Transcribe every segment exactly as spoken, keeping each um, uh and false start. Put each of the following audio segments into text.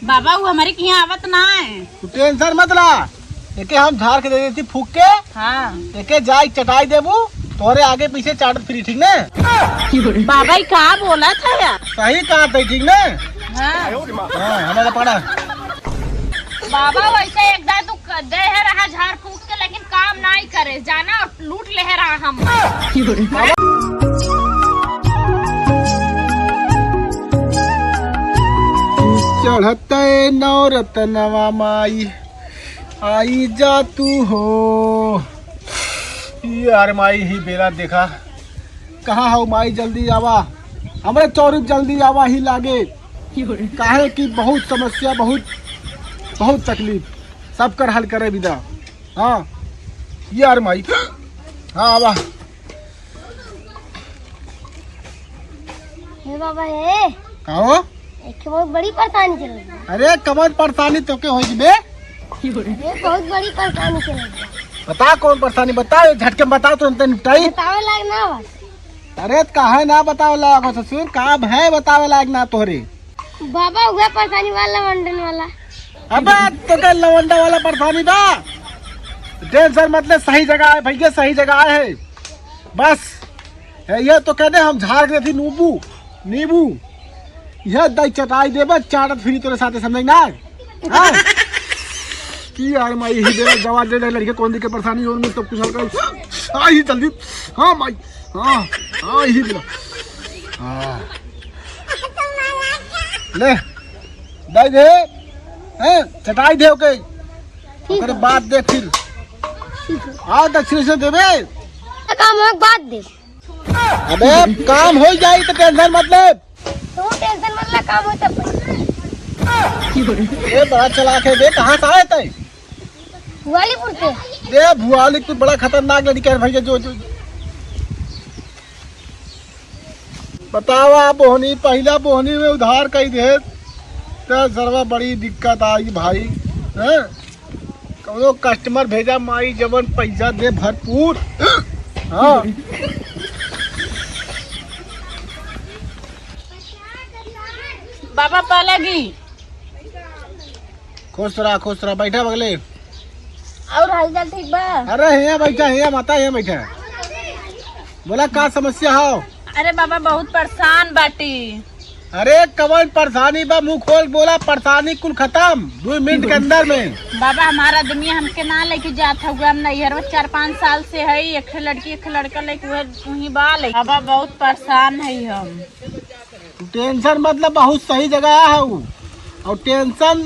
बाबा, उ हमरे के यहाँ आवत ना है। तू tension मत ला, एके हम झार के दे देती फूक के। हाँ। एके जाई चटाई देबू, तोरे आगे पीछे चाटत फिरी, ठीक ने? बाबा, ई का बोलत है यार? सही कहत है, ठीक ने? हाँ। हाँ, हमारा पड़ा। बाबा, वैसे एक दाई तू क-, दे है रहा झाड़ फूक के, लेकिन काम नाई करे, जाना और लूट ले है रहा हम। चढ़ते नौ रतनवा माई, आई जा तू हो। यार माई ही बेला देखा, कहाँ हो माई, जल्दी आवा, हमरे चौरी जल्दी आवा ही लागे। काहे कि बहुत समस्या, बहुत, बहुत तकलीफ, सब कर हल करे विदा। हाँ यार माई, हाँ आवा। हे बाबा, हे। का हो? एक बहुत बड़ी परेशानी चल रही है। अरे, कवन परेशानी तोके होई बे? ये बहुत बड़ी परेशानी चल रही है। बता, कौन परेशानी? बता, ये झटके में बता, तुरंत निपटाई। बतावे लायक ना बा। अरे, काहे ना बतावे लायक हो ससुर? का है बतावे लायक ना तोहरे? बाबा, उहे परेशानी वाला, लवंडन वाला। अबे, तोके लवंडा वाला परेशानी बा? Tension मत ले, सही जगह है भैया, सही जगह है। बस, ए, ये तो कह दे, हम झाड़ के देती नींबू, नींबू। यह दही चटाई देबे, चाटत फिरी तोरे साथे, समझे ना? हाँ? की यार माई, यही दे, जवाब दे दे, लड़के कौन दिखे परेशानी, और में तो कुछ हल्का, आ, यही जल्दी। हाँ माई, हाँ, हाँ, यही दिला। हाँ। ले, दही दे, हैं, चटाई दे ओके। ठीक ओकरे है। बाद दे फिर। ठीक है। हाँ, दक्षिण से देबे। काम हो, बाद दे। अबे, काम हो जाई तो tension मत ले। तू tension मत ले, काम हो तब। ये बड़ा चालाक है बे, कहाँ से आए तै? भुआलीपुर से। बे भुआली, तू बड़ा खतरनाक लड़का है भैया, जो, जो। बतावा बोहनी, पहिला बोहनी में उधार कई दे, तो सरवा बड़ी दिक्कत आई भाई, हैं? कौनो customer भेजा माई, जवन पैसा दे भरपूर। हाँ। बाबा पालागी। खुश रहा, खुश रहा, बैठा बगले। और हालचाल ठीक बा? अरे हियाँ बैठा, हियाँ माता, हियाँ बैठा। बोला का समस्या हो? अरे बाबा, बहुत परेशान बाटी। अरे कवन परेशानी बा, मुंह खोल बोला, परेशानी कुल खत्म दो मिनट के अंदर में। बाबा, हमारा आदमी हमके ना लेके जात हउआ, हम नैहर में चार पाँच साल से है, एक ठे लड़की एक ठे लड़का लेके उहे वहीं बा ले। बाबा, बहुत परेशान है हम। तू tension मत ले, बहुत सही जगह है उ। और tension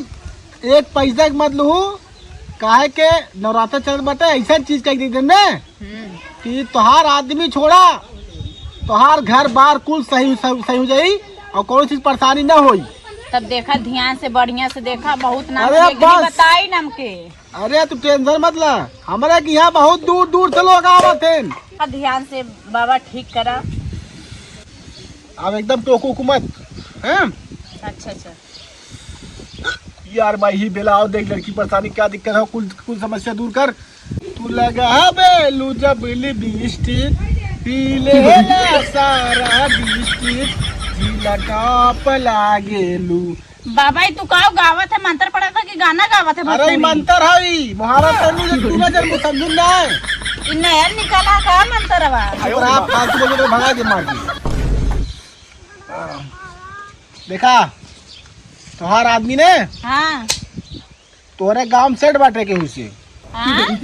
एक पैसा के मत लू, काहे के नवरात्र चलत बाटे, ऐसा चीज कह दी ने हम्म। कि तोहार आदमी छोड़ा, तोहार घर बार कुल सही, सही, सही हो जाई और कौनो चीज परेशानी ना होई। तब देखा, ध्यान से, बढ़िया से देखा, बहुत नाम अरे लेकिन बस। बताई ना हमके। अरे तू tension मत ला, हमरे के यहाँ बहुत दूर दूर से लोग आवत हैं। ध्यान से बाबा ठीक करा। अब एकदम टोकू उकू मत, हैं? अच्छा, अच्छा। यार भाई ही बेला, आओ देख लड़की परेशानी, क्या दिक्कत है, कुल, कुल समस्या दूर कर। तू लगावेलू जब लिपस्टिक, पी लेला सारा बिस्किट, जिला टॉप लागेलू। बाबा, ई तू का गावत है? मंत्र पढ़त है कि गाना गावत है अरे, ई भोजपुरी? मंत्र है, ई मुहावरा तनु जे तू ना जन्म समझू ना। ई नया निकाला का मंत्रवा? अरे, आप फालतू बोले तो भगा दे मार के। देखा, तोहार आदमी ने हाँ। तोरे गांव में सेट बाटे केहू से। हाँ?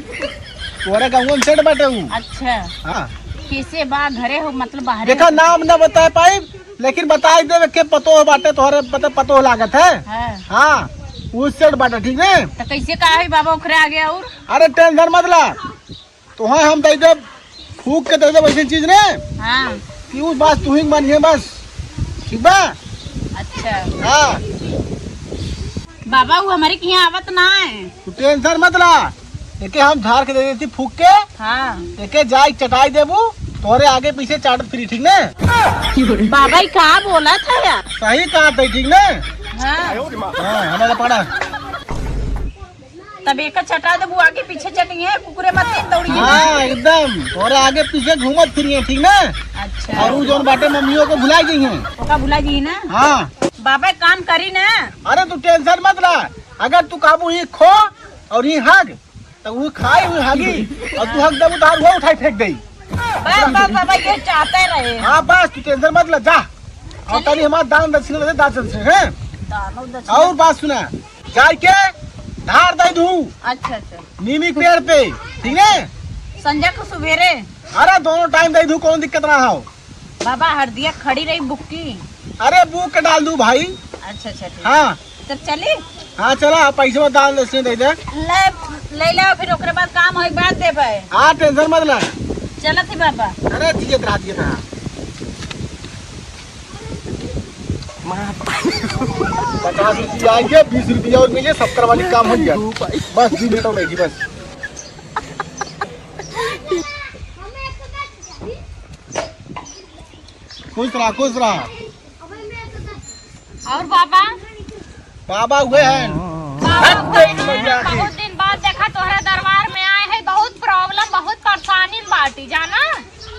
तोरे गांव में सेट बाटे ऊ। अच्छा। हाँ। कैसे बा, घरे हो, मतलब बाहरे देखा, हो? नाम न बता पाई, लेकिन बताई देवे के पतोह बाटे, तोहरे पता पतोह लागत है। हाँ। हाँ, ऊ सेट बाटे, ठीक ने? तो कैसे का है बाबा ओकरे आगे और? अरे tension मत ला, तोहे हम दे देब, फूक के दे देब ऐसी चीज ने हाँ। कि ऊ बस तू ही मानिए बस, ठीक बा? अच्छा। हाँ। बाबा, ऊ हमरे के यहाँ आवत ना है। तू tension मत ला, एके हम झार के दे देती फूक के। हाँ। एके जाई चटाई देबू, तोरे आगे पीछे चाटत फिरी, ठीक ने? बाबा, ई का बोलत है यार? सही कहत है, ठीक ने? हाँ। हाँ, हमारा पड़ा। तब एक चटा देबू, आगे पीछे चटिए, कुकुरे मत दौड़िए। हाँ, एकदम। तोरे आगे पीछे घूमत फिरिए, ठीक ना? अच्छा। और ऊ जौन बाटे मम्मियों को भुलाई गई हैं। ओका भुला जी ना? हाँ। बाबा, काम करी ना। अरे, तू tension मत ला। अगर तू काबू ही खो और ही हग, तो वो खाई हुई हगी और तू हग देबू, तो वो उठाई फेंक देई। बस, बस, बाबा, ये चाहते रहे। हाँ, बस, तू tension मत ला, जा। और चलिए। तनी हमार दान दक्षिणा दे, दान दक्षिणा, हैं? दानो दक्षिणा। और बात सुना, जाए के धार दे दू। अच्छा, अच्छा। नीमी पेड़ पे, ठीक है? संझा को सुबेरे। अरे, दोनों time दे दू, कौन दिक्कत ना हो। बाबा, हरदिया खड़ी रही बुक्की। अरे, बुक के डाल दू भाई। अच्छा, अच्छा, ठीक। हाँ। तब चली? हाँ, चला, पैसवा दान दक्षिणा दे दे। ले, ले ला, फिर ओकरे बाद काम होई, बाद देबे। हाँ, tension मत ला। चलत ही बाबा। अरे, जियत रहा, जियत रहा। पचास रुपया आइए, बीस रुपया और मिले, सत्तर वाली काम हो गया। बस, दो मिनट और बैठी, बस। खुश रहा, खुश रहा। और बाबा? बाबा हुए हैं। बाबा हट हुए गई हैं। भैया की। बहुत दिन बाद देखा तोहरा दरबार में आए हैं, बहुत problem, बहुत परेशानी में बाटी, जाना?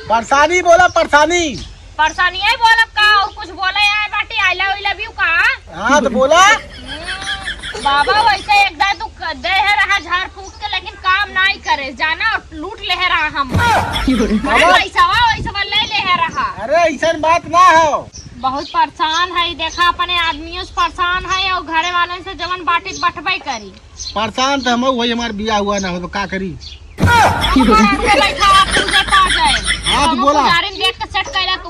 परेशानी बोला, परेशानी। परेशानी यही बोलब का, और कुछ बोले आए बाटी, I love, I love you का? हाँ, तो बोला। हम्म, बाबा वैसे एक दाई तू क-, दे है रहा झाड़ फूक के, लेकिन काम नाई करे, जाना, और लूट ले है रहा हम। बाबा। पैसा, वैसा ले ले है रहा। अरे, ऐसन बात ना हो। बहुत परेशान है, देखा अपने आदमियों से परेशान है और घरे वाले से जवन बाटी बटबे करी। परेशान तो हम, वही हमार बियाह हुआ ना हो तो का करी? हमारा अंदर बैठा आप पूजा पा जाए। हाँ, तो बाबा बोला। पुजारी देख के set कैला तू।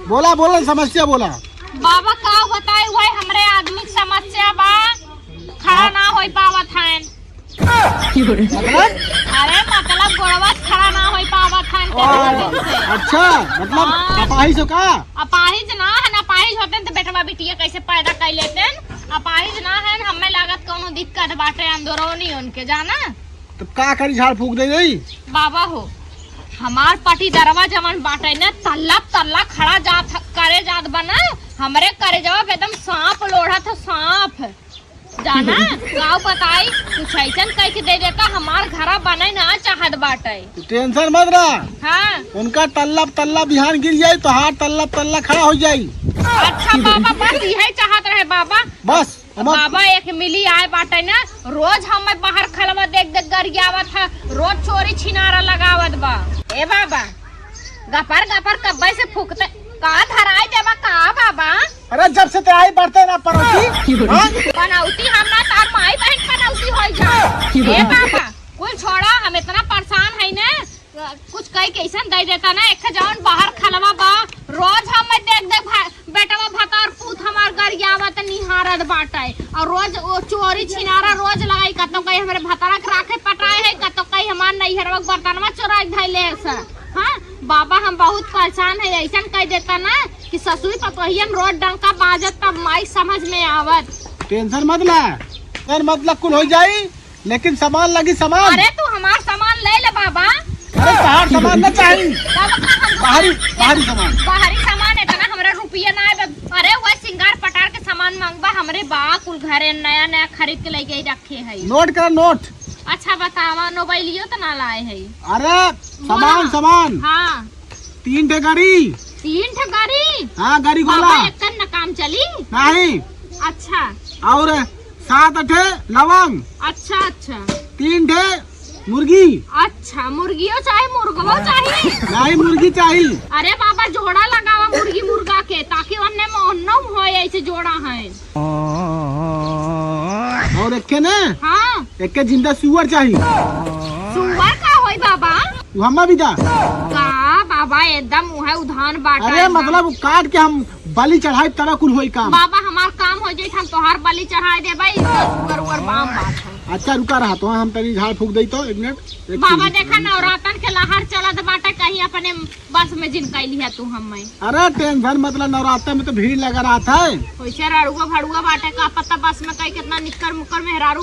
बोला, बोला, समस्या बोला। बाबा का बताई, वही हमरे आदमी के समस्या बा, खड़ा हाँ। ना होई पावत है। मतलब? अरे मतलब गोड़वा से खड़ा ना होई पावत हन, ओ, केतना दिन से। अच्छा, मतलब हाँ। अपाहिज हो का? अपाहिज ना हन, अपाहिज होते तो बेटवा बिटिया कैसे पैदा कर लेते? अपाहिज ना हन, हमें लागत कौनो दिक्कत बाटे अंदरूनी उनके, जाना? तो का करी, झाड़ फूक दे देई? बाबा हो, हमार पटीदरवा जवन बाटे न, तल्ला तल्ला खड़ा जात ह-, करे जात बा न, हमरे करेजवा पे एकदम सांप लोढ़त ह, सांप। जाना, गाँव बताई, कुछ ऐसन कह के दे देता, हमार घरा बने ना चाहत बाटे। तू tension मत रहा। हाँ। उनका तल्ला तल्ला बिहान गिर जाई, तोहार तल्ला तल्ला खड़ा हो जाई। अच्छा बाबा, बस यही चाहत रहे बाबा। बस, हम बाबा एक मिली आए बाटे ना, रोज हमें बाहर खलवा देख देख गरियावत है, रोज चोरी छिनारा लगावत बा। ए बाबा, गपर गपर कब्बे से फूकते, का धराई देबा का बाबा? अरे जब से ते आई बढ़ते ना पनौती। हाँ? पनौती हम ना, तार माई बहन पनौती होई जा। ए बाबा, कुल छोड़ा, हम इतना परेशान है ना, कुछ कही कैसन दे देता ना, एक जौन बाहर खलवा बा, रोज हम देख देख भा-, बेटवा भतार पूत हमार गरियावत निहारत बाटे, और रोज वो चोरी छिनारा रोज लगाई, कतो कहीं हमरे भतारा के राखे पटाए है, कतो कहीं हमार नैहरवा के बर्तनवा चोराई धैले है। हाँ, बाबा हम बहुत परेशान है, ऐसन कह देता ना कि ससुई पतोहियन रोज डंका बाजत तब माई समझ में आवत। Tension मत ला, tension मत ला, कुल हो जाई, लेकिन सामान लगी सामान। अरे तू हमार सामान ले ले बाबा। अरे तहार सामान ना चाही। तब का हम बाहरी, बाहरी सामान। बाहरी सामान इतना हमरा रुपया ना है। अरे वह सिंगार पटार के सामान मांगबा, हमरे बा कुल घरे नया नया खरीद के लेके रखे है। Note कर note। अच्छा बतावा, मोबाइलियो तो ना लाए है। अरे सामान, बोला। सामान। हाँ। तीन ठे गाड़ी। तीन ठे गाड़ी? हाँ, गाड़ी बाबा, गोला। एक न काम चली? नहीं। अच्छा। और सात ठे लवंग। अच्छा, अच्छा। तीन ठे मुर्गी। अच्छा, मुर्गियो चाही, मुर्गवो चाही? नहीं, मुर्गी चाही। अरे बाबा, जोड़ा लगावा मुर्गी मुर्गा के, ताकि ओन्ने में ओन्नो हो ऐसे जोड़ा है। और एक के ना? हाँ। एक के जिंदा सुअर चाही। सुअर का होई बाबा? वो हम्मा भी दा। का बाबा, एकदम उहे उधान बाटा अरे एकदम। मतलब काट के हम बलि चढ़ाई, तरा कुल होई काम। बाबा हमार काम हो जाई, हम तोहार बलि चढ़ाई देबे, ई तो सुअर उअर बाम बात है। अच्छा रुका रहा तो हम तनी झाड़ फूक देई तो एक मिनट। एक बाबा मिनट। देखा नवरातन के लहर चलत बाटे, कहीं अपने बस में जिन कैली है तू हमें। अरे tension मत ला, नवरात्र में तो भीड़ लगा रहत है। वैसे रड़ुआ भड़ुआ बाटे का पता बस में कई कितना निक्कर मुक्कर मेहरारू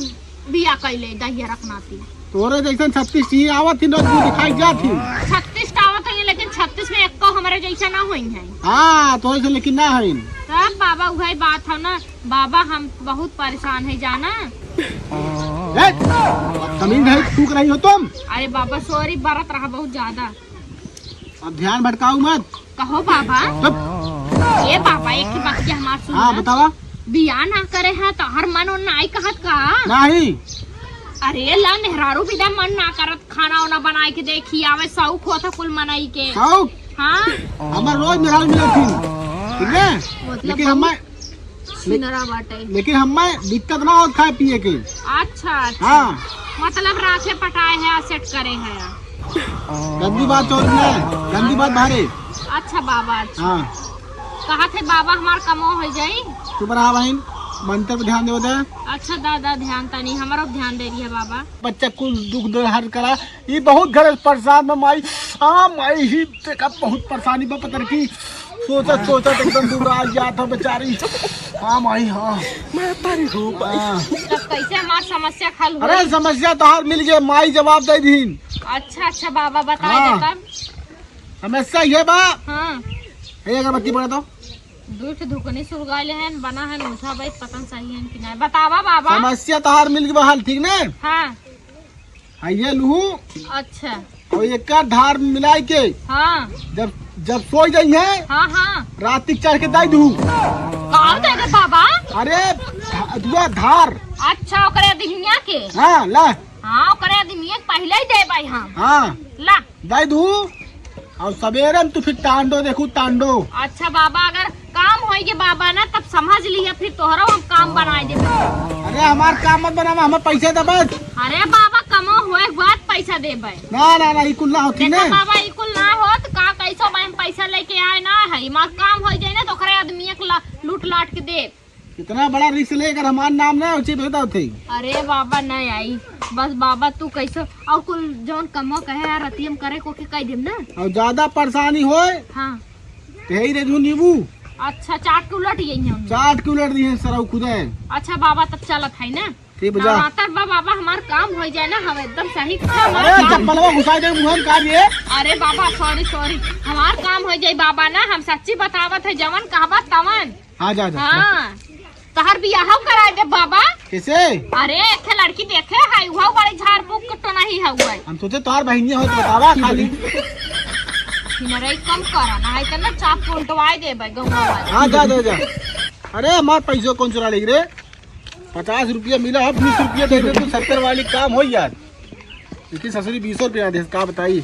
बिया कैले दहिया रखनाती। तोरे जैसन छत्तीस ही आवत ही, रोज मुंह दिखाई जात ही। छत्तीस टा आवत है, लेकिन छत्तीस में एक्को हमरे जैसा ना होई है। हाँ, तोरे से लेकिन ना है। तब बाबा उहे बात है ना, बाबा हम बहुत परेशान है जाना। ए, बदतमीज है, थूक रही हो तुम। अरे बाबा sorry, बरत रहा बहुत ज्यादा। अब ध्यान भटकाओ मत। कहो बाबा। चुप। ए बाबा, एक ही बात के हमार सुन हाँ, ना। बतावा। बियाह ना करे है तो हर मन उन नाई कहत का? नहीं। अरे ला, मेहरारू बिदा मन ना करत, खाना उना बनाए के देखी आवे, शौक होत है कुल मनई के। शौक? हाँ। हमर रोज मेहरारू मिलत थी, ठीक है? मतलब लेकिन बहुत हमें छिनरा बाटे। लेकिन हमें दिक्कत ना होत खाए पिए के। अच्छा, अच्छा। हाँ। मतलब राखे पटाए है, सेट करे है। गंदी बात चोरी में, गंदी बात बाहरे। अच्छा बाबा, अच्छा। हाँ। कहा थे बाबा हमार कमो हो जाई। चुप रहा बहिन, मंत्र पे ध्यान देवे दे। अच्छा दादा, ध्यान तनी हमरो ध्यान दे रही है बाबा। बच्चा कुल दुख दर्द हर करा, ये बहुत घर परेशान बा माई। हाँ माई, ही देखा बहुत परेशानी बा पतर की। सोचत सोचत एकदम दुबरा जात है बेचारी। हाँ माई, हाँ। मैं तारी हो भाई। हाँ। तब कैसे हमार समस्या हल हुई? अरे समस्या तोहार मिल गए, माई जवाब दे दीन। अच्छा अच्छा बाबा, बताए हाँ। दे तब। समस्या ये बा। हाँ। हे अगरबत्ती बना दो। दूर से धुकनी सुलगाइले हैं, बना है, ओझा भाई पता नहीं सही है कि नहीं। बतावा बाबा। समस्या तोहार मिल गए हल, ठीक ने? हाँ। हाँ, ये लूहू। अच्छा। और एक का धार मिलाई के हाँ। जब, जब सोई जाई है, हाँ, हाँ। रात तक चढ़ के दाई दू। का दे दे बाबा? अरे, धा-, दुआ धार। अच्छा, ओकरे दिहिया के? हाँ, ला। हाँ, ओकरे आदमी के पहिले ही देबै हम। हाँ। ला। दे दू। और सवेरे में तू फिर तांडो देखू, तांडो। अच्छा बाबा, अगर काम होई के बाबा ना, तब समझ लिया, फिर तोहरो हम काम बनाए देबै। अरे हमार काम मत बनावा, हमें पैसा दे बस। अरे बाबा, कमो होए के बाद पैसा देबै। ना, ना, ना, ई कुल ना होती देखा ना। बाबा, ई कुल ना होत, का कैसो बा, हम पैसा लेके आए ना है, हमार काम होई जाए ना, तो ओकरे आदमी एक ला-, लूट लाट के देब। इतना बड़ा रिस्क ले, अगर हमार नाम ना होची, बताओ थे। अरे बाबा, नहीं आई। बस बाबा, तू कैसे और कुल जौन कमवा कहे यार, रतियम करे को के कह देम ना। और ज्यादा परेशानी होए, हाँ। तो यही रे जू नींबू। अच्छा, चाट के उलट यही हम। चाट के उलट दिए सरऊ खुदे। अच्छा बाबा, तब चलत है ना। ठीक बजा। हाँ, तब बा-, बाबा, हमार काम हो जाए ना, हम एकदम सही से हमार अरे, काम चप्पलवा घुसा दे मुंह में, का रे? अरे बाबा, sorry, sorry, हमार काम हो जाए बाबा ना, हम सच्ची बतावत है, जवन कहबा तवन। हाँ, जा, जा, हाँ, जा। तहर बियाह कराए दे बाबा। कैसे? अरे, एक ठे लड़की देखे है, उहौ बड़ी झाड़ फूक के तो नहीं है उहै। हम सोचे तोहार बहिनिया हो तो बतावा खाली। हिनरई कम करा, ना है तो ना चाप उल्टवाए देबै गौवा वाले। हाँ, जा, जा, जा। अरे, हमार पैसो कौन चुरा लेगी रे? पचास रुपया मिला है, बीस रुपया दे दे तो सत्तर वाली काम हो यार। लेकिन ससुरी बीसो रुपया दे, का बताई?